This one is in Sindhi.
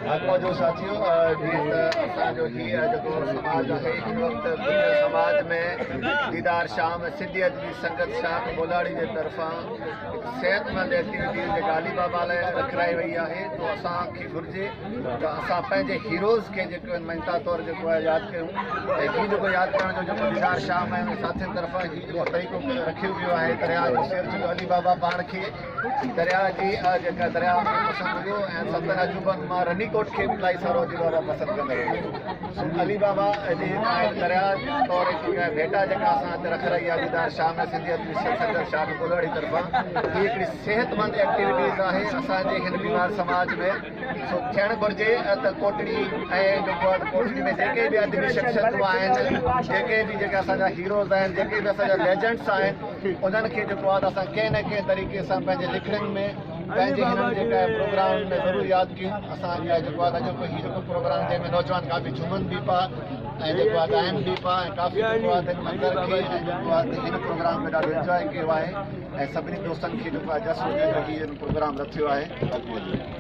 حق موجود ساٿيو جيئن ته اسان جو هي جيڪو سماج آهي هن وقت گذريل سماج ۾ ديدار شام سنڌي ادبي سنگت شاخ ٻولاڙي جي طرفان هڪ صحتمند ايڪٽيوٽيز جيڪا علي بابا لاء رکرائي وئي آهي تو اسان کي گهرجي ته اسان پنهنجي هيروز کي جيڪو آهن مڃتا طور جيڪو آهي ياد ڪيون ۽ هي جيڪو ياد ڪرڻ جو جيڪو ديدار شام ۽ ساٿين طرفان هي جيڪو طريقو رکيو ويو آهي درياء جو سير ڇو جو علي بابا پاڻ کي درياء جي جيڪا درياء کي پسند هيو ۽ ستن عجوبن مان رني ڪوٽ کي به الاهي سارو علي بابا پسند ڪندو هيو. سو علي بابا جي درياء طور هڪ ڀيٽا جيڪا اسان هتي رکرائي آهي ديدار شاهه ۾ سنڌي ادبي سنگت شاهه ڪلهوڙي طرفان هي هڪڙي صحتمند ايڪٽيوٽيز آهي اسان جي هن بيمار سماج ۾ سو ٿيڻ گهرجي ته ڪوٽڙي ۽ جيڪو آهي ڪوٽڙي ۾ جيڪي به ادبي شخصيتون آهن جيڪي به جيڪي اسان جا هيروز آهن جيڪي به اسان جا ليجنڊس آهن انهن کي جيڪو آهي ته اسان ڪنهن نه ڪنهن طريقي سان پنهنجي لکڻين ۾ پنهنجي هنن جيڪا پروگرامن ۾ ضرور ياد ڪيون. اسان جا جيڪو آهي ته اڄوڪو هي جيڪو پروگرام جنهن ۾ نوجوان ڪافي جهومن به پيا ۽ جيڪو آهي ڳائن به پيا ۽ ڪافي جيڪو آهي ته هن منظر کي ۽ جيڪو آهي ته هن پروگرام کي ڏاڍو انجواء ڪيو آهي ۽ سڀني دوستن کي جيڪو آهي جس هجي جو هي پروگرام رٿيو آهي.